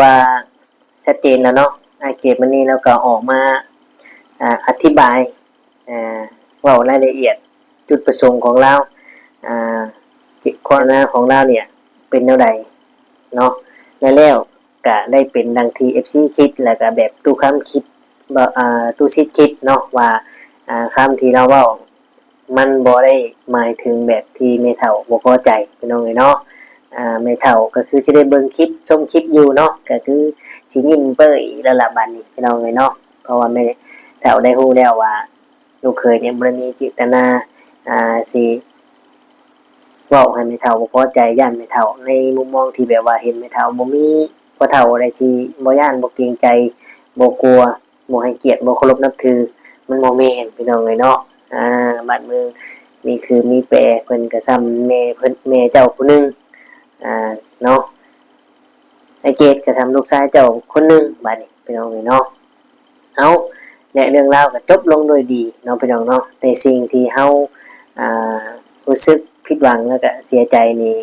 ວ່າຊັດເຈນແລ້ວເນາະ, ອ້າຍເກດມະນີລາວກໍອອກມາ ອາ ອະທິບາຍ ອາ ເວົ້າລາຍລະອຽດຈຸດປະສົງຂອງລາວ ອາ ເຈດເຈຕະນາຂອງລາວເນ່ຍເປັນແນວໃດເນາະ ແລະ ແລ້ວກະໄດ້ເປັນດັ່ງທີ່ເອັຟຊີຄິດ ແລະ ກະແບບຕູ້ຄຳຄິດ ອາ ຕູ້ສິດຄິດເນາະ ວ່າ ອາ ຄຳທີ່ລາວເວົ້າ ມັນບໍ່ໄດ້ໝາຍເຖິງແບບທີ່ແມ່ເຖົ້າບໍ່ພໍໃຈ ພີ່ນ້ອງເອີຍເນາະ. ອາ ແມ່ເຖົ້າກໍຄືຊິໄດ້ເບິ່ງຄລິບ ຊົມຄລິບຢູ່ເນາະ ກໍຄືຊິຍິ້ມເປີ້ຍແລ້ວລະບາດນີ້ ພີ່ນ້ອງເອີຍເນາະ. ເພາະວ່າແມ່ເຖົ້າໄດ້ຮູ້ແລ້ວວ່າ ລູກເຂີຍນີ້ບໍ່ໄດ້ມີເຈດຕະນາ ອາ ຊິເວົ້າໃຫ້ແມ່ເຖົ້າບໍ່ພໍໃຈ, ຢ້ານແມ່ເຖົ້າ ໃນມຸມມອງທີ່ແບບວ່າເຫັນແມ່ເຖົ້າບໍ່ມີ ພໍ່ເຖົ້າໃດຊິບໍ່ຢ້ານ ບໍ່ເກງໃຈ ບໍ່ກົວ ບໍ່ໃຫ້ກຽດ ບໍ່ເຄົາລົບນັບຖື ມັນບໍ່ແມ່ນ ພີ່ນ້ອງເອີຍເນາະ. ອາ ບ້ານເມືອງມີຄືມີແປ ເພິ່ນກໍສ່ຳແມ່ເພິ່ນ ແມ່ເຈົ້າຜູ້ໜຶ່ງ ອາ ເນາະ, ອ້າຍເກດກໍສ່ຳລູກຊາຍເຈົ້າຄົນໜຶ່ງ ບາດນີ້ ພີ່ນ້ອງເອີຍເນາະ. ເອົາ ແລະ ເລື່ອງລາວກໍຈົບລົງດ້ວຍດີເນາະ ພີ່ນ້ອງເນາະ. ແຕ່ສິ່ງທີ່ເຮົາ ອາ ຮູ້ສຶກຜິດຫວັງ ແລະ ກໍເສຍໃຈນີ້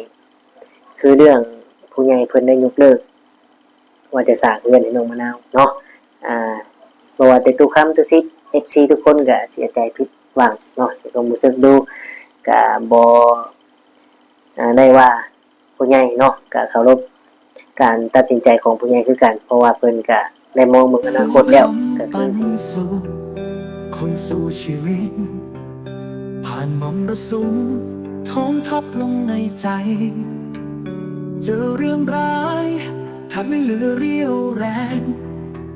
ຄືເລື່ອງຜູ້ໃຫຍ່ເພິ່ນໄດ້ຍົກເລີກ ວ່າຈະສ້າງເຮືອນໃຫ້ນ້ອງມະນາວເນາະ. ອາ ບໍ່ວ່າແຕ່ຕູ້ຄຳ ຕູ້ສິດ ເອັຟຊີທຸກຄົນກໍເສຍໃຈຜິດຫວັງເນາະ ໃນຄວາມຮູ້ສຶກດູ ກໍບໍ່ ອາ ໄດ້ວ່າຜູ້ໃຫຍ່ເນາະ ກໍເຄົາລົບການຕັດສິນໃຈຂອງຜູ້ໃຫຍ່ຄືກັນ ເພາະວ່າເພິ່ນກໍໄດ້ມອງເບິ່ງອະນາຄົດແລ້ວ ກໍຄືຊິ ຄົນສູ້ຊີວິດ ຜ່ານມໍລະສຸມ ທ້ອງທັບລົງໃນໃຈ ເຈີເລື່ອງຮ້າຍ ແທບໄມ່ເຫຼືອຣຽວແຮງ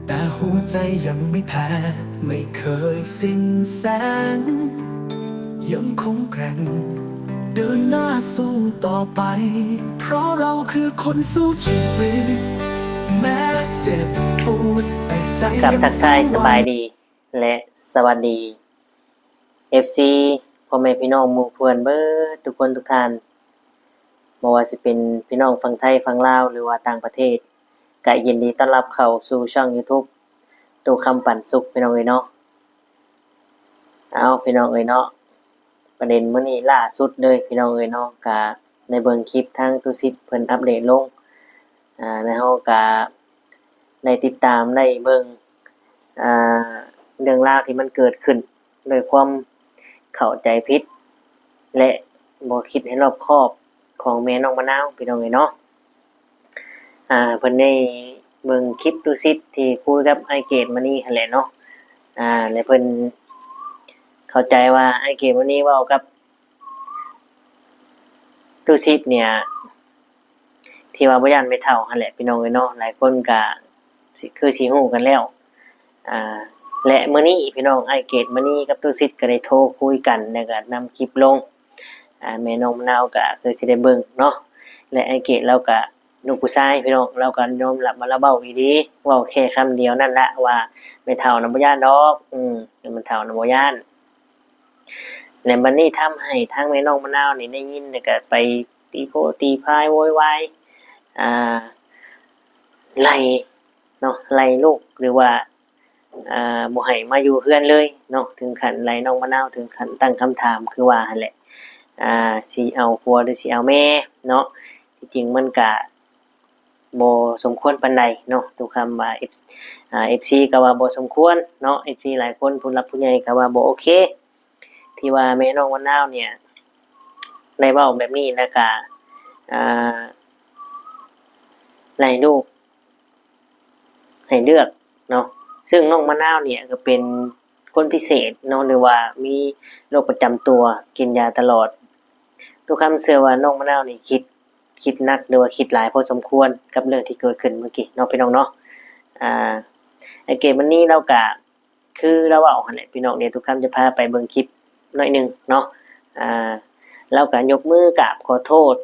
ແຕ່ຫົວໃຈຍັງໄມ່ແພ້ ໄມ່ເຄີຍສິ້ນແສງ ຍັງຄົງແກ່ງ ເດີນໜ້າສູ້ຕໍ່ໄປ ເພາະເຮົາຄືຄົນສູ້ຊີວິດ ແມ້ເຈັບປວດ ແຕ່ໃຈ ກັບ ຍັງ ທັກທາຍ ສະບາຍດີ ແລະ ສະຫວັດດີ ເອັຟຊີ ພໍ່ແມ່ພີ່ນ້ອງໝູ່ເພື່ອນເບິດທຸກຄົນທຸກທ່ານ, ບໍ່ວ່າຊິເປັນພີ່ນ້ອງຝັ່ງໄທ ຝັ່ງລາວ ຫຼືວ່າຕ່າງປະເທດ ກະຍິນດີຕ້ອນຮັບເຂົ້າສູ່ຊ່ອງຢູທູບ ຕູ້ຄຳປັນສຸກ ພີ່ນ້ອງເອີຍເນາະ. ເອົາ ພີ່ນ້ອງເອີຍເນາະ, ປະເດັນມື້ນີ້ລ່າສຸດເລີຍ ພີ່ນ້ອງເອີຍເນາະ, ກະໄດ້ເບິ່ງຄລິບທາງຕູ້ສິດເພິ່ນອັບເດດລົງ ອາ ແລ້ວເຮົາກະໄດ້ຕິດຕາມໄດ້ເບິ່ງ ອາ ເລື່ອງລາວທີ່ມັນເກີດຂຶ້ນ ດ້ວຍຄວາມເຂົ້າໃຈຜິດ ແລະ ບໍ່ຄິດໃຫ້ລອບຄອບຂອງແມ່ນ້ອງມະນາວ ພີ່ນ້ອງເອີຍເນາະ. ອາ ເພິ່ນໄດ້ເບິ່ງຄລິບຕູ້ສິດທີ່ຄຸຍກັບອ້າຍເກດມະນີຫັ້ນແຫຼະເນາະ ອາ ແລະ ເພິ່ນເຂົ້າໃຈວ່າອ້າຍເກດມະນີເວົ້າກັບຕູ້ສິດເນ່ຍ ທີ່ວ່າບໍ່ຢ້ານແມ່ເຖົ້າຫັ້ນແຫຼະ ພີ່ນ້ອງເອີຍເນາະ, ຫຼາຍຄົນກະຊິ ຄືຊິຮູ້ກັນແລ້ວ. ອາ ແລະ ມື້ນີ້ພີ່ນ້ອງ ອ້າຍເກດມະນີກັບຕູ້ສິດກໍໄດ້ໂທຄຸຍກັນ ແລ້ວກໍນຳຄລິບລົງ. ອາ ແມ່ນ້ອງມະນາວກໍຄືຊິໄດ້ເບິ່ງເນາະ ແລະ ອ້າຍເກດລາວກໍລູກຜູ້ຊາຍ ພີ່ນ້ອງ ລາວກໍຍອມຮັບວ່າລາວເວົ້າອີ່ຫຼີ ເວົ້າແຄ່ຄຳດຽວນັ້ນລະວ່າ ແມ່ເຖົ້ານະບໍ່ຢ້ານດອກ ອືມ ແມ່ເຖົ້ານະບໍ່ຢ້ານ. ແລະ ບັດນີ້ທຳໃຫ້ທາງແມ່ນ້ອງມະນາວນີ້ໄດ້ຍິນ ແລ້ວກໍໄປຕີໂພຕີພາຍໂວຍວາຍ ອາ ໄລ່ເນາະ ໄລ່ລູກ ຫຼືວ່າ ອາ ບໍ່ໃຫ້ມາຢູ່ເຮືອນເລີຍເນາະ, ເຖິງຂັ້ນໄລ່ນ້ອງມະນາວ ເຖິງຂັ້ນຕັ້ງຄຳຖາມຄືວ່າຫັ້ນແຫຼະ ອາ ຊິເອົາຜົວ ຫຼື ຊິເອົາແມ່ເນາະ. ທີ່ຈິງມັນກະບໍ່ສົມຄວນປານໃດເນາະ ຕູ້ຄຳວ່າ ເອັຟ ອາ ເອັຟຊີກໍວ່າບໍ່ສົມຄວນເນາະ, ເອັຟຊີຫຼາຍຄົນ ຜູ້ຫຼັກຜູ້ໃຫຍ່ກໍວ່າບໍ່ໂອເຄ ທີ່ວ່າແມ່ນ້ອງມະນາວເນ່ຍໄດ້ເວົ້າແບບນີ້ ແລ້ວກະ ອາ ໄລ່ລູກໃຫ້ເລືອກເນາະ, ເຊິ່ງນ້ອງມະນາວເນ່ຍກໍເປັນຄົນພິເສດເນາະ ຫຼືວ່າມີໂລກປະຈຳຕົວ ກິນຢາຕະຫຼອດ. ຕູ້ຄຳເຊື່ອວ່ານ້ອງມະນາວນີ້ຄິດ ຄິດໜັກ ຫຼືວ່າຄິດຫຼາຍພໍສົມຄວນກັບເລື່ອງທີ່ເກີດຂຶ້ນເມື່ອກີ້ເນາະ ພີ່ນ້ອງເນາະ. ອາ ອ້າຍເກດມະນີລາວກະ ຄືລາວເວົ້າຫັ້ນແຫຼະ ພີ່ນ້ອງ, ດຽວຕູ້ຄຳຈະພາໄປເບິ່ງຄລິບໜ້ອຍໜຶ່ງເນາະ. ອາ ລາວກໍຍົກມືກາບຂໍໂທດ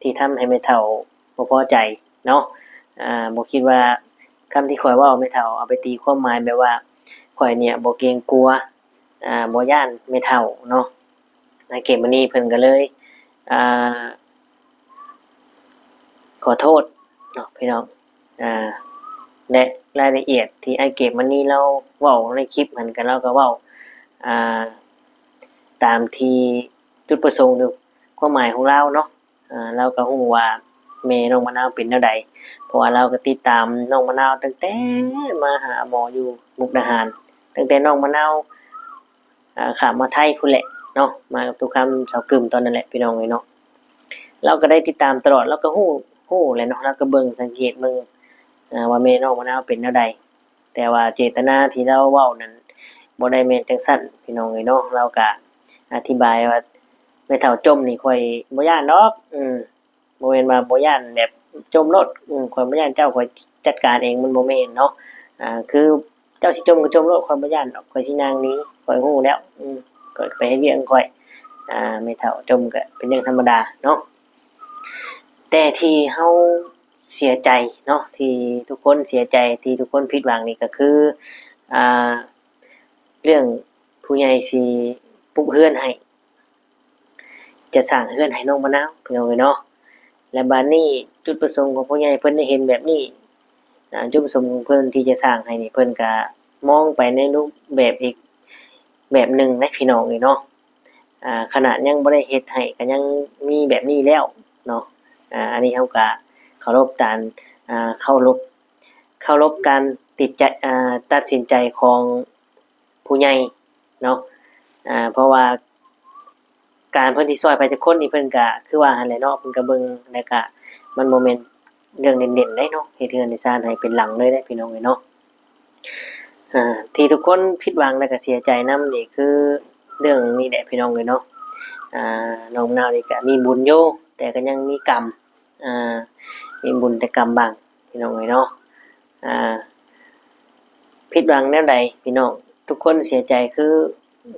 ທີ່ທຳໃຫ້ແມ່ເຖົ້າບໍ່ພໍໃຈເນາະ. ອາ ບໍ່ຄິດວ່າຄຳທີ່ຂ້ອຍເວົ້າ ແມ່ເຖົ້າເອົາໄປຕີຄວາມໝາຍແບບວ່າ ຂ້ອຍເນ່ຍບໍ່ເກງກົວ ອາ ບໍ່ຢ້ານແມ່ເຖົ້າເນາະ. ນາງເກດມະນີເພິ່ນກໍເລີຍ ອາ ຂໍໂທດເນາະ ພີ່ນ້ອງ. ອາ ແລະ ລາຍລະອຽດທີ່ອ້າຍເກດມະນີລາວເວົ້າໃນຄລິບຫັ້ນ ກໍລາວກໍເວົ້າ ອາ ຕາມທີ່ຈຸດປະສົງ ຫຼື ຄວາມໝາຍຂອງລາວເນາະ. ອາ ລາວກໍຮູ້ວ່າ ແມ່ນ້ອງມະນາວເປັນແນວໃດ ເພາະວ່າລາວກໍຕິດຕາມນ້ອງມະນາວຕັ້ງແຕ່ມາຫາໝໍຢູ່ມຸກດາຫານ ຕັ້ງແຕ່ນ້ອງມະນາວ ອ່າ ຂ້າມມາໄທພຸ້ນແຫຼະເນາະ ມາກັບຕູ້ຄຳ ສາວກຶມຕອນນັ້ນແຫຼະ ພີ່ນ້ອງເອີຍເນາະ. ລາວກໍໄດ້ຕິດຕາມຕະຫຼອດ ລາວກໍຮູ້ ຮູ້ແຫຼະເນາະ ລາວກໍເບິ່ງສັງເກດເບິ່ງ ອ່າ ວ່າແມ່ນ້ອງມະນາວເປັນແນວໃດ. ແຕ່ວ່າເຈດຕະນາທີ່ລາວເວົ້ານັ້ນ ບໍ່ໄດ້ແມ່ນຈັ່ງຊັ້ນ ພີ່ນ້ອງເອີຍເນາະ. ລາວກະອະທິບາຍວ່າ ແມ່ເຖົ້າຈົ່ມນີ້ຂ້ອຍບໍ່ຢ້ານດອກ ອືມ ບໍ່ແມ່ນວ່າບໍ່ຢ້ານແບບຈົ່ມໂລດ ອືມ ຂ້ອຍບໍ່ຢ້ານເຈົ້າ ຂ້ອຍຈັດການເອງ ມັນບໍ່ແມ່ນເນາະ. ອ່າ ຄືເຈົ້າຊິຈົ່ມກໍຈົ່ມໂລດ ຂ້ອຍບໍ່ຢ້ານດອກ ຂ້ອຍຊິຍ່າງໜີ ຂ້ອຍຮູ້ແລ້ວ ອືມ ຂ້ອຍໄປເຮັດວຽກຂອງຂ້ອຍ. ອ່າ ແມ່ເຖົ້າຈົ່ມກໍເປັນເລື່ອງທຳມະດາເນາະ. ແຕ່ທີ່ເຮົາເສຍໃຈເນາະ ທີ່ທຸກຄົນເສຍໃຈ ທີ່ທຸກຄົນຜິດຫວັງນີ້ກໍຄື ອ່າ ເລື່ອງຜູ້ໃຫຍ່ຊິປຸກເຮືອນໃຫ້ ຈະສ້າງເຮືອນໃຫ້ນ້ອງມະນາວ ພີ່ນ້ອງເອີຍເນາະ. ແລະບາດນີ້ຈຸດປະສົງຂອງຜູ້ໃຫຍ່ເພິ່ນໄດ້ເຫັນແບບນີ້ ອ່າ ຈຸດປະສົງຂອງເພິ່ນທີ່ຈະສ້າງໃຫ້ນີ້ ເພິ່ນກະມອງໄປໃນຮູບແບບອີກແບບໜຶ່ງເດ້ ພີ່ນ້ອງເອີຍເນາະ. ອ່າ ຂະໜາດຍັງບໍ່ໄດ້ເຮັດໃຫ້ ກໍຍັງມີແບບນີ້ແລ້ວເນາະ. ອ່າ ອັນນີ້ເຮົາກະເຄົາລົບການ ອ່າ ເຄົາລົບ ເຄົາລົບການຕິດໃຈ ອ່າ ຕັດສິນໃຈຂອງຜູ້ໃຫຍ່ເນາະ. ອ່າ ເພາະວ່າການເພິ່ນຊິຊ່ອຍໃຜຈັກຄົນນີ້ ເພິ່ນກະຄືວ່າຫັ້ນແຫຼະເນາະ ເພິ່ນກະເບິ່ງ ແລ້ວກະມັນບໍ່ແມ່ນເລື່ອງເດັ່ນໆເດ້ເນາະ ເຮັດເຮືອນເຮັດຊານໃຫ້ເປັນຫຼັງເລີຍເດ້ ພີ່ນ້ອງເອີຍເນາະ. ອ່າ ທີ່ທຸກຄົນຜິດຫວັງ ແລ້ວກະເສຍໃຈນຳນີ້ຄືເລື່ອງນີ້ແຫຼະ ພີ່ນ້ອງເອີຍເນາະ. ອ່າ ນ້ອງນາວນີ້ກະມີບຸນຢູ່ ແຕ່ກໍຍັງມີກຳ ອ່າ ມີບຸນແຕ່ກຳບັງ ພີ່ນ້ອງເອີຍເນາະ. ອ່າ ຜິດຫວັງແນວໃດພີ່ນ້ອງ? ທຸກຄົນເສຍໃຈຄື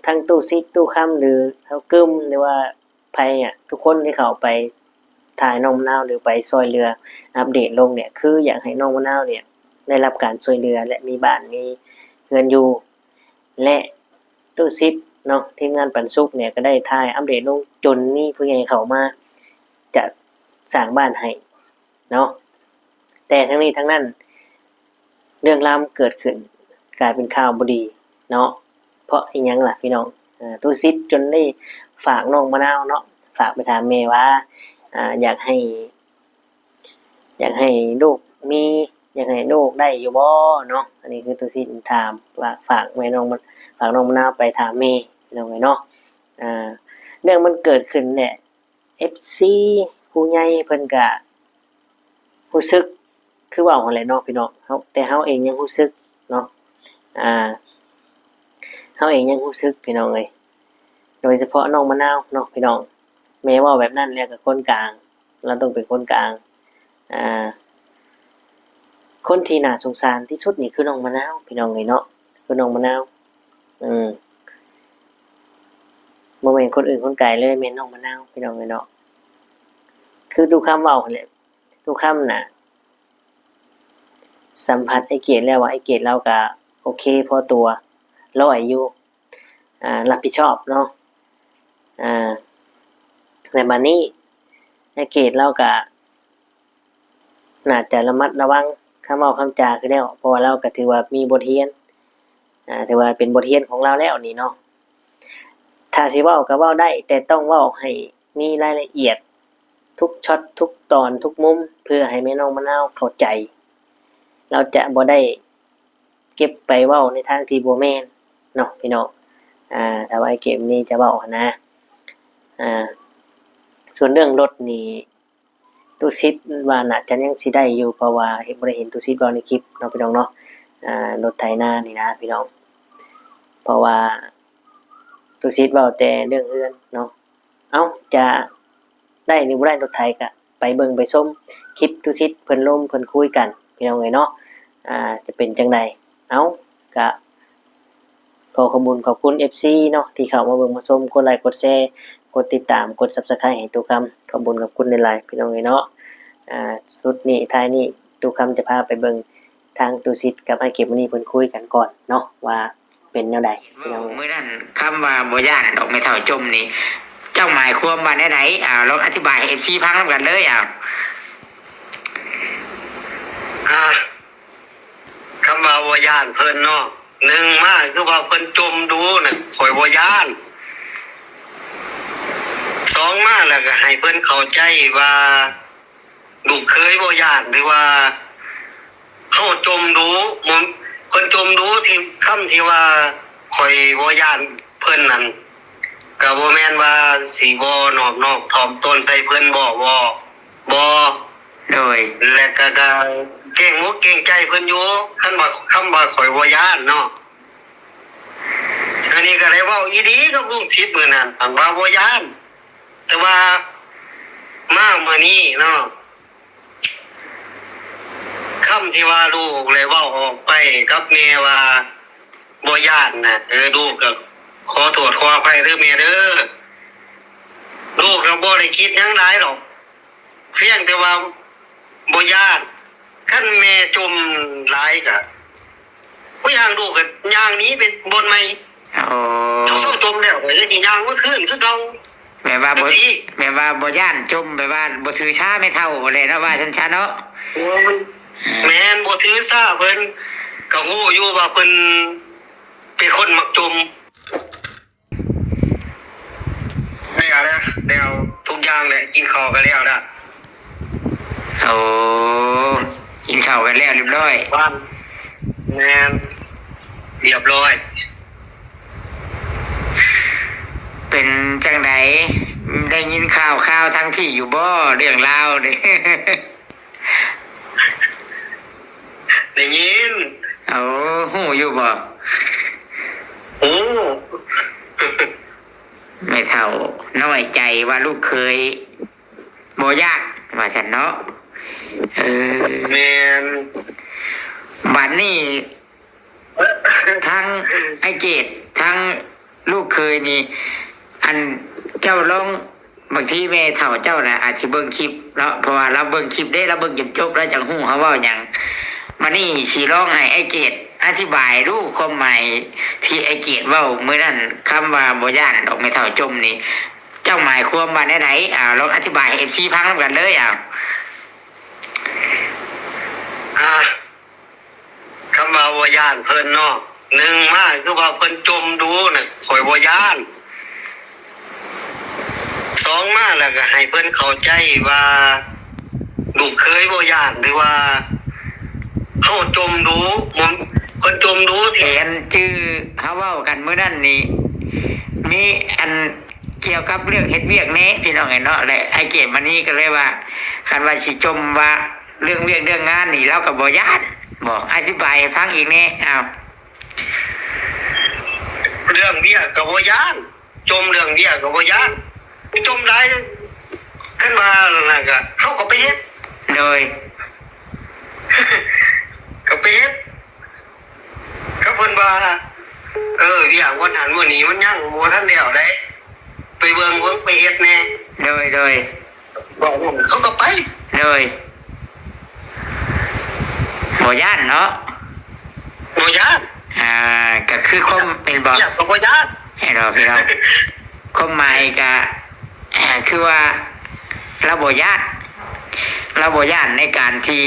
ທັງຕູ້ຊິດ ຕູ້ຄຳ ຫຼື ເຮົາກຶມ ຫຼືວ່າໃຜອະ ທຸກຄົນທີ່ເຂົ້າໄປຖ່າຍນ້ອງມະນາວ ຫຼືໄປຊ່ວຍເຫຼືອອັບເດດລົງເນ່ຍ ຄືຢາກໃຫ້ນ້ອງມະນາວເນ່ຍໄດ້ຮັບການຊ່ວຍເຫຼືອ ແລະ ມີບ້ານມີເຮືອນຢູ່ ແລະ ຕູ້ຊິດເນາະ ທີມງານປັນສຸກເນ່ຍ ກໍໄດ້ຖ່າຍອັບເດດລົງ ຈົນມີຜູ້ໃຫຍ່ເຂົ້າມາຈະສ້າງບ້ານໃຫ້ເນາະ. ແຕ່ທັງນີ້ທັງນັ້ນ ເລື່ອງລາວມັນເກີດຂຶ້ນ ກາຍເປັນຂ່າວບໍ່ດີເນາະ. ເພາະອີ່ຫຍັງລະພີ່ນ້ອງ? ອ່າ ຕູ້ຊິດຈົນໄດ້ຝາກນ້ອງມະນາວເນາະ ຝາກໄປຖາມແມ່ວ່າ ອ່າ ຢາກໃຫ້ ຢາກໃຫ້ລູກມີ ຢາກໃຫ້ລູກໄດ້ຢູ່ບໍ່ເນາະ? ອັນນີ້ຄືຕູ້ຊິດຖາມ ຝາກ ຝາກແມ່ນ້ອງ ຝາກນ້ອງມະນາວໄປຖາມແມ່ ພີ່ນ້ອງເອີຍເນາະ. ອ່າ ເລື່ອງມັນເກີດຂຶ້ນແຫຼະ ເອັຟຊີ ຜູ້ໃຫຍ່ເພິ່ນກະຮູ້ສຶກຄືເວົ້າຫັ້ນແຫຼະເນາະພີ່ນ້ອງ. ເຮົາ ແຕ່ເຮົາເອງຍັງຮູ້ສຶກເນາະ ອ່າ ເຮົາເອງຍັງຮູ້ສຶກພີ່ນ້ອງເອີຍ ໂດຍສະເພາະນ້ອງມະນາວເນາະພີ່ນ້ອງ. ແມ່ເວົ້າແບບນັ້ນແລ້ວກໍຄົນກາງ ລາວຕ້ອງເປັນຄົນກາງ. ອ່າ ຄົນທີ່ໜ້າສົງສານທີ່ສຸດນີ້ຄືນ້ອງມະນາວ ພີ່ນ້ອງເອີຍເນາະ ຄືນ້ອງມະນາວ. ເອີ ບໍ່ແມ່ນຄົນອື່ນຄົນໄກເລີຍ ແມ່ນນ້ອງມະນາວ ພີ່ນ້ອງເອີຍເນາະ. ຄືຕູ້ຄຳເວົ້າຫັ້ນແຫຼະ ຕູ້ຄຳນະ ສຳຜັດອ້າຍເກດແລ້ວວ່າ ອ້າຍເກດລາວກະໂອເຄພໍຕົວ ຮ້ອຍຢູ່ ອ່າ ຮັບຜິດຊອບເນາະ. ອ່າ ແລະບາດນີ້ອ້າຍເກດລາວກະ ໜ້າຈະລະມັດລະວັງຄຳເວົ້າຄຳຈາຄືແລ້ວ ເພາະວ່າລາວກໍຖືວ່າມີບົດຮຽນ ອ່າ ຖືວ່າເປັນບົດຮຽນຂອງລາວແລ້ວນີ້ເນາະ. ຖ້າຊິເວົ້າກໍເວົ້າໄດ້ ແຕ່ຕ້ອງເວົ້າໃຫ້ມີລາຍລະອຽດທຸກຊັອດ ທຸກຕອນ ທຸກມຸມ ເພື່ອໃຫ້ແມ່ນ້ອງມະນາວເຂົ້າໃຈ. ລາວຈະບໍ່ໄດ້ເກັບໄປເວົ້າໃນທາງທີ່ບໍ່ແມ່ນເນາະ ພີ່ນ້ອງ. ອ່າ ຖ້າວ່າເກມນີ້ຈະເວົ້າຫັ້ນນະ ອ່າ ສ່ວນເລື່ອງລົດນີ້ ຕູ້ຊິດວ່າໜ້າຈະຍັງຊິໄດ້ຢູ່ ເພາະວ່າເຫັນ ບໍ່ໄດ້ເຫັນຕູ້ຊິດເວົ້າໃນຄລິບເນາະ ພີ່ນ້ອງເນາະ. ອ່າ ລົດໄຖນານີ້ນະ ພີ່ນ້ອງ ເພາະວ່າຕູ້ຊິດເວົ້າແຕ່ເລື່ອງເຮືອນເນາະ. ເອົ້າ ຈະໄດ້ຫຼືບໍ່ໄດ້ລົດໄຖ ກະໄປເບິ່ງໄປຊົມຄລິບຕູ້ຊິດເພິ່ນລົມເພິ່ນຄຸຍກັນ ພີ່ນ້ອງເອີຍເນາະ. ອ່າ ຈະເປັນຈັ່ງໃດ? ເອົ້າ ກະ ຂໍຂອບບຸນຂອບຄຸນເອັຟຊີເນາະ ທີ່ເຂົ້າມາເບິ່ງມາຊົມ ກົດໄລກົດແຊ ກົດຕິດຕາມ ກົດຊັບສະໄຄຣບ໌ໃຫ້ຕູ້ຄຳ. ຂອບບຸນຂອບຄຸນຫຼາຍໆ ພີ່ນ້ອງເອີຍເນາະ. ອ່າ ສຸດນີ້ທ້າຍນີ້ ຕູ້ຄຳຈະພາໄປເບິ່ງທາງຕູ້ຊິດກັບອ້າຍເກັບມື້ນີ້ເພິ່ນຄຸຍກັນກ່ອນເນາະ ວ່າເປັນແນວໃດ ພີ່ນ້ອງເອີຍ. ມື້ນັ້ນຄຳວ່າບໍ່ຢ້ານດອກ ແມ່ເຖົ້າຈົ່ມນີ້ ເຈົ້າໝາຍຄວາມວ່າແນວໃດ? ເອົາ ລອງອະທິບາຍໃຫ້ເອັຟຊີຟັງນຳກັນເລີຍ ເອົາ. ອ່າ ຄຳວ່າບໍ່ຢ້ານເພິ່ນເນາະ ໜຶ່ງມາຄືວ່າເພິ່ນຈົ່ມດູນັ້ນ ຂ້ອຍບໍ່ຢ້ານ. ສອງມາແລ້ວກໍໃຫ້ເພິ່ນເຂົ້າໃຈວ່າ ລູກເຂີຍບໍ່ຢ້ານ ຫຼືວ່າເຮົາຈົ່ມດຸ ບໍ່ ເພິ່ນຈົ່ມດຸທີ່ ຄຳທີ່ວ່າຂ້ອຍບໍ່ຢ້ານເພິ່ນນັ້ນ ກະບໍ່ແມ່ນວ່າຊິບໍ່ນອບນ້ອມຖ່ອມຕົນໃສ່ເພິ່ນບໍ ບໍ່ ບໍ່ ໂດຍ ແລະກະ ກະເກງອົກເກງໃຈເພິ່ນຢູ່ ຄັນວ່າ ຄຳວ່າຂ້ອຍບໍ່ຢ້ານເນາະ. ອັນນີ້ກະໄດ້ເວົ້າອີ່ຫຼີກັບລຸງສິດມື້ນັ້ນ ອັນວ່າບໍ່ຢ້ານ ແຕ່ວ່າມາມື້ນີ້ເນາະ ຄຳທີ່ວ່າລູກໄດ້ເວົ້າອອກໄປກັບແມ່ວ່າບໍ່ຢ້ານນະ ເອີ ລູກກະຂໍໂທດຂໍອະໄພເດີແມ່ເດີ ລູກກະບໍ່ໄດ້ຄິດຫຍັງຫຼາຍດອກ ພຽງແຕ່ວ່າບໍ່ຢ້ານ ຄັນແມ່ຈົ່ມຫຼາຍກະ ບໍ່ຢ້ານ ລູກກະຍ່າງໜີໄປບ່ອນໃໝ່. ໂອ້ ເຈົ້າເຊົາຈົ່ມແລ້ວ ຂ້ອຍຍັງຊິຍ່າງມາຄືນຄືເກົ່າ. ແບບວ່າບໍ່ ແບບວ່າບໍ່ຢ້ານຈົ່ມ ແບບວ່າບໍ່ຖືສາແມ່ເຖົ້າແຫຼະເນາະ ວ່າຊັ້ນຊະເນາະ. ແມ່ນ ແມ່ນ ບໍ່ຖືສາເພິ່ນ ກະຮູ້ຢູ່ວ່າເພິ່ນເປັນຄົນມັກຈົ່ມ. ແລ້ວແຫຼະ ແລ້ວທຸກຢ່າງແຫຼະ ກິນເຂົ້າກະແລ້ວລະ. ໂອ້ ກິນເຂົ້າກັນແລ້ວລຽບຮ້ອຍ. ແມ່ນ ລຽບຮ້ອຍ. ເປັນຈັ່ງໃດ ໄດ້ຍິນຂ່າວໆທາງພີ້ຢູ່ບໍ່ ເລື່ອງລາວນີ້? ໄດ້ຍິນ. ໂອ້ ຮູ້ຢູ່ບໍ່? ຮູ້. ແມ່ເຖົ້ານ້ອຍໃຈວ່າລູກເຂີຍບໍ່ຢາກ ວ່າຊັ້ນເນາະ. ເອີ ແມ່ນ. ບາດນີ້ ທັງອ້າຍເກດ ທັງລູກເຂີຍນີ້ ອັນ ເຈົ້າລອງ ບາງທີແມ່ເຖົ້າເຈົ້ານະອາດຊິເບິ່ງຄລິບເນາະ ເພາະວ່າລາວເບິ່ງຄລິບເດ້ ລາວເບິ່ງຈົນຈົບ ລາວຈັ່ງຮູ້ເຮົາເວົ້າຫຍັງ. ບາດນີ້ຊິລອງໃຫ້ອ້າຍເກດອະທິບາຍດູຄວາມໝາຍທີ່ອ້າຍເກດເວົ້າມື້ນັ້ນ ຄຳວ່າບໍ່ຢ້ານດອກແມ່ເຖົ້າຈົ່ມນີ້ ເຈົ້າໝາຍຄວາມວ່າແນວໃດ? ເອົາ ລອງອະທິບາຍໃຫ້ເອັຟຊີຟັງນຳກັນເລີຍ ເອົາ. ອ່າ ຄຳວ່າບໍ່ຢ້ານເພິ່ນເນາະ ໜຶ່ງມາຄືວ່າເພິ່ນຈົ່ມດູນະ ຂ້ອຍບໍ່ຢ້ານ. ສອງມາແລ້ວກະໃຫ້ເພິ່ນເຂົ້າໃຈວ່າລູກເຂີຍບໍ່ຢ້ານ ຫຼືວ່າເຮົາຈົ່ມດູ ເພິ່ນຈົ່ມດູທີ່ ອັນຈື່ເຮົາເວົ້າກັນມື້ນັ້ນນີ້ ມີອັນກ່ຽວກັບເລື່ອງເຮັດວຽກແດ່ພີ່ນ້ອງເອີຍເນາະ ແລະອ້າຍເກດມະນີກະເລີຍວ່າ ຄັນວ່າຊິຈົ່ມວ່າ ເລື່ອງວຽກເລື່ອງງານນີ້ລາວກະບໍ່ຢ້ານບໍ? ອະທິບາຍໃຫ້ຟັງອີກແດ່ ເອົາ. ເລື່ອງວຽກກະບໍ່ຢ້ານ ຈົ່ມເລື່ອງວຽກກະບໍ່ຢ້ານ ຈົ່ມຫຼາຍ ຄັນວ່ານັ້ນກະ ເຮົາກະໄປເຮັດ. ໂດຍ. ກະໄປເຮັດ ກະເພິ່ນວ່າ ເອີ ວຽກວັນຫັ້ນວັນນີ້ມັນຍັງບໍ່ທັນແລ້ວໃດ ໄປເບິ່ງເບິ່ງ ໄປເຮັດແດ່. ໂດຍ ໂດຍ. ບອກເຂົາກະໄປ. ໂດຍ. ບໍ່ຢ້ານເນາະ? ບໍ່ຢ້ານ. ອ່າ ກະຄືຄວາມ ແມ່ນບໍ່? ກະບໍ່ຢ້ານ. ເຫັນບໍ່ພີ່ນ້ອງ? ຄວາມໝາຍກະ ອ່າ ຄືວ່າລາວບໍ່ຢ້ານ ລາວບໍ່ຢ້ານໃນການທີ່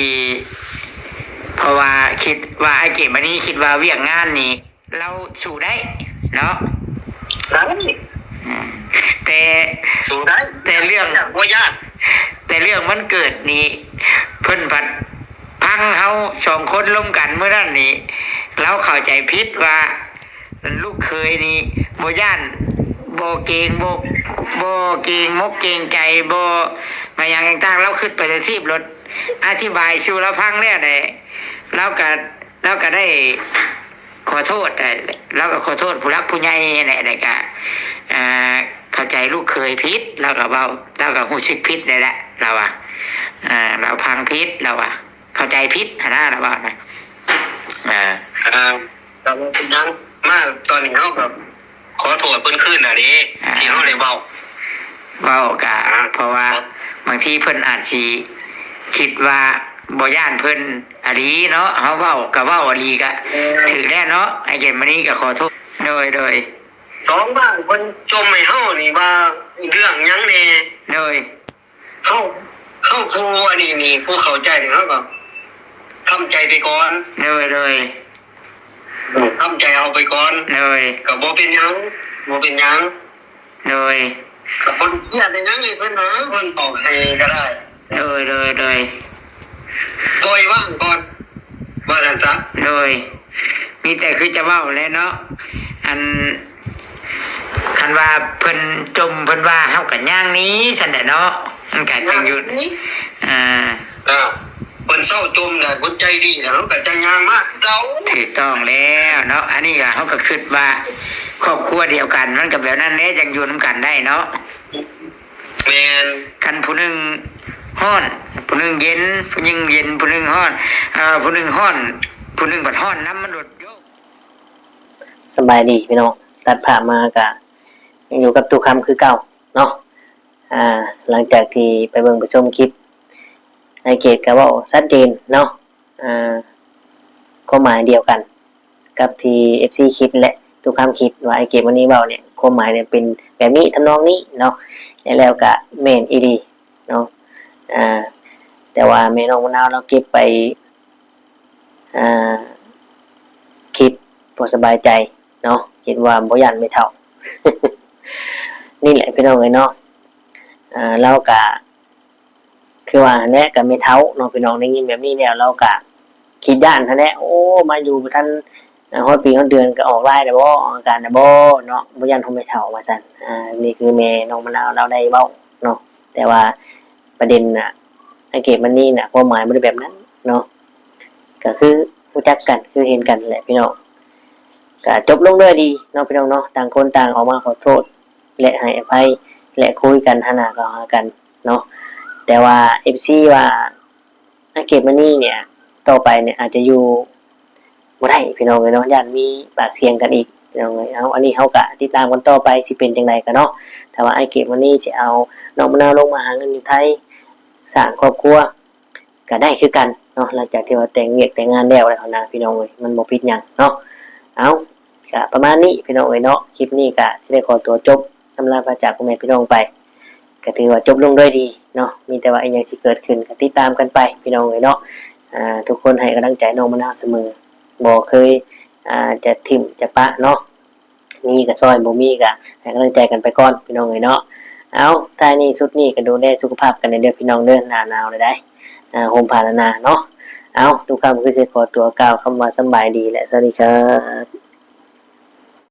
ເພາະວ່າຄິດວ່າ ອ້າຍເກດມະນີຄິດວ່າວຽກງານນີ້ ລາວສູ້ໄດ້ເນາະ. ໄດ້. ອືມ ແຕ່ ສູ້ໄດ້ ແຕ່ເລື່ອງ ບໍ່ຢ້ານ ແຕ່ເລື່ອງມັນເກີດນີ້ ເພິ່ນພັດຟັງເຮົາສອງຄົນລົມກັນມື້ນັ້ນນີ້ ລາວເຂົ້າໃຈຜິດວ່າລູກເຂີຍນີ້ບໍ່ຢ້ານ ບໍ່ເກງ ບໍ່ ບໍ່ເກງມົກເກງໃຈ ບໍ່ມາຫຍັງຕ່າງໆ ລາວຄຶດໄປແຕ່ທີບໂລດ. ອະທິບາຍສູ່ລາວຟັງແລ້ວແຫຼະ ລາວກະ ລາວກະໄດ້ ຂໍໂທດ ເອີ ລາວກະຂໍໂທດຜູ້ຫຼັກຜູ້ໃຫຍ່ຫັ້ນແຫຼະ ແລ້ວກະ ອ່າ ເຂົ້າໃຈລູກເຂີຍຜິດ ລາວກະເວົ້າ ລາວກະຮູ້ສຶກຜິດແລ້ວແຫຼະ ລາວວ່າ ອ່າ ລາວຟັງຜິດ ລາວວ່າ ເຂົ້າໃຈຜິດຫັ້ນນະ ລາວວ່ານະ ເອີ ອ່າ ກະບໍ່ເປັນຫຍັງ ມາຕອນນີ້ເຮົາກະ ຂໍໂທດເພິ່ນຄືນລະເດ້ ອ່າ ທີ່ເຮົາໄດ້ເວົ້າ ເວົ້າກະ ອ່າ ເພາະວ່າບາງທີເພິ່ນອາດຊິຄິດວ່າບໍ່ຢ້ານເພິ່ນອີ່ຫຼີເນາະ ເຮົາເວົ້າກະເວົ້າອີ່ຫຼີກະ ແມ່ນ ຖືກແລ້ວເນາະ ອ້າຍເກດມະນີກະຂໍໂທດ. ໂດຍ ໂດຍ. ສອງວ່າເພິ່ນຈົ່ມໃຫ້ເຮົານີ້ວ່າເລື່ອງຫຍັງແດ່? ໂດຍ. ເຮົາ ເຮົາຜູ້ອັນນີ້ນີ້ ຜູ້ເຂົ້າໃຈນີ້ ເຮົາກະທຳໃຈໄປກ່ອນ. ໂດຍ ໂດຍ. ເອີ ທຳໃຈເອົາໄປກ່ອນ. ໂດຍ. ກະບໍ່ເປັນຫຍັງ ບໍ່ເປັນຫຍັງ. ໂດຍ. ກະບໍ່ໄດ້ຄຽດຫຍັງໃຫ້ເພິ່ນນະ ເພິ່ນບອກໃຫ້ກະໄດ້. ໂດຍ ໂດຍ ໂດຍ ປ່ອຍວ່າງກ່ອນ ວ່າຊັ້ນຊະ. ໂດຍ ມີແຕ່ຄືຈະເວົ້າແຫຼະເນາະ ອັນ ຄັນວ່າເພິ່ນຈົ່ມ ເພິ່ນວ່າ ເຮົາກໍຍ່າງໜີຊັ້ນແຫຼະເນາະ ມັນກໍຈັ່ງຢູ່ ອ່າ ເພິ່ນເຊົາຈົ່ມແລ້ວ ເພິ່ນໃຈດີແລ້ວ ເຮົາກໍຈັ່ງຍ່າງມາຄືເກົ່າ. ຖືກຕ້ອງແລ້ວເນາະ ອັນນີ້ກໍ ເຮົາກໍຄິດວ່າຄອບຄົວດຽວກັນ ມັນກໍແບບນັ້ນແຫຼະ ຈັ່ງຢູ່ນຳກັນໄດ້ເນາະ. ແມ່ນ ຄັນຜູ້ໜຶ່ງຮ້ອນ ຜູ້ໜຶ່ງເຢັນ ຜູ້ໜຶ່ງເຢັນ ຜູ້ໜຶ່ງຮ້ອນ ເອີ ຜູ້ໜຶ່ງຮ້ອນ ຜູ້ໜຶ່ງບັດຮ້ອນນຳ ມັນໂດດໂຍກ. ສະບາຍດີພີ່ນ້ອງ ຕັດພາບມາກະຍັງຢູ່ກັບຕູ້ຄຳຄືເກົ່າເນາະ. ອ່າ ຫຼັງຈາກທີ່ໄປເບິ່ງໄປຊົມຄລິບ ອ້າຍເກດກະເວົ້າຊັດເຈນເນາະ ອ່າ ຄວາມໝາຍດຽວກັນກັບທີ່ເອັຟຊີຄິດ ແລະ ຕູ້ຄຳຄິດວ່າອ້າຍເກດມື້ນີ້ເວົ້ານີ້ ຄວາມໝາຍນີ້ເປັນແບບນີ້ ທຳນອງນີ້ເນາະ ແລ້ວກະແມ່ນອີ່ຫຼີເນາະ. ອ່າ ແຕ່ວ່າແມ່ນ້ອງມະນາວລາວເກັບໄປ ອ່າ ຄິດບໍ່ສະບາຍໃຈເນາະ ຄິດວ່າບໍ່ຢ້ານແມ່ເຖົ້າ ນີ້ແຫຼະພີ່ນ້ອງເອີຍເນາະ. ອ່າ ລາວກະ ຄືວ່າຫັ້ນແຫຼະ ກັບແມ່ເຖົ້າເນາະ ພີ່ນ້ອງໄດ້ຍິນແບບນີ້ແລ້ວ ລາວກະຄິດຢ້ານຫັ້ນແຫຼະ ໂອ້ ມາຢູ່ບໍ່ທັນຮອດປີຮອດເດືອນ ກະອອກລາຍແລ້ວບໍ ອອກອາການແລ້ວບໍເນາະ ບໍ່ຢ້ານຂອງແມ່ເຖົ້າວ່າຊັ້ນ. ອ່າ ນີ້ຄືແມ່ນ້ອງມະນາວລາວໄດ້ເວົ້າເນາະ ແຕ່ວ່າປະເດັນນະ ອ້າຍເກດມະນີນະ ຄວາມໝາຍບໍ່ໄດ້ແບບນັ້ນເນາະ ກະຄືຮູ້ຈັກກັນ ຄືເຫັນກັນແຫຼະພີ່ນ້ອງ. ກະຈົບລົງດ້ວຍດີເນາະ ພີ່ນ້ອງເນາະ ຕ່າງຄົນຕ່າງອອກມາຂໍໂທດ ແລະ ໃຫ້ອະໄພ ແລະ ຄຸຍກັນ ຫາໜ້າເຂົ້າຫາກັນເນາະ. ແຕ່ວ່າເອັຟຊີວ່າ ອາເກດມານີ້ເນ່ຍ ຕໍ່ໄປເນ່ຍອາດຈະຢູ່ບໍ່ໄດ້ພີ່ນ້ອງເອີຍເນາະ ຢ້ານມີປາກສຽງກັນອີກພີ່ນ້ອງເອີຍ. ເອົາ ອັນນີ້ເຮົາກະຕິດຕາມກັນຕໍ່ໄປ ຊິເປັນຈັ່ງໃດກະເນາະ. ຖ້າວ່າອາເກດມານີ້ຊິເອົານ້ອງມະນາວລົງມາຫາເງິນຢູ່ໄທ ສ້າງຄອບຄົວ ກະໄດ້ຄືກັນເນາະ ຫຼັງຈາກທີ່ວ່າແຕ່ງວຽກແຕ່ງງານແລ້ວແລ້ວນະພີ່ນ້ອງເອີຍ ມັນບໍ່ຜິດຫຍັງເນາະ. ເອົາ ກະປະມານນີ້ພີ່ນ້ອງເອີຍເນາະ. ຄລິບນີ້ກະຊິໄດ້ຂໍຕົວຈົບ ອຳລາພາຈາກພໍ່ແມ່ພີ່ນ້ອງໄປ ກະຖືວ່າຈົບລົງດ້ວຍດີເນາະ. ມີແຕ່ວ່າອີ່ຫຍັງຊິເກີດຂຶ້ນກະຕິດຕາມກັນໄປພີ່ນ້ອງເອີຍເນາະ. ອ່າ ທຸກຄົນໃຫ້ກຳລັງໃຈນ້ອງມະນາວສະເໝີ ບໍ່ເຄີຍ ອ່າ ຈະຖິ້ມຈະປະເນາະ. ມີກະຊ່ອຍ ບໍ່ມີກະໃຫ້ກຳລັງໃຈກັນໄປກ່ອນພີ່ນ້ອງເອີຍເນາະ. ເອົາ ທ້າຍນີ້ສຸດນີ້ກະດູແລສຸຂະພາບກັນແດ່ເດີພີ່ນ້ອງເດີ ໜ້າໜາວແລ້ວໃດ໋ ອ່າ ຫົ່ມຜ້າໜາໆເນາະ. ເອົາ ທຸກຄຳຄືຊິຂໍຕົວກ່າວຄຳວ່າສຳບາຍດີ ແລະ ສະຫວັດດີຄັບ.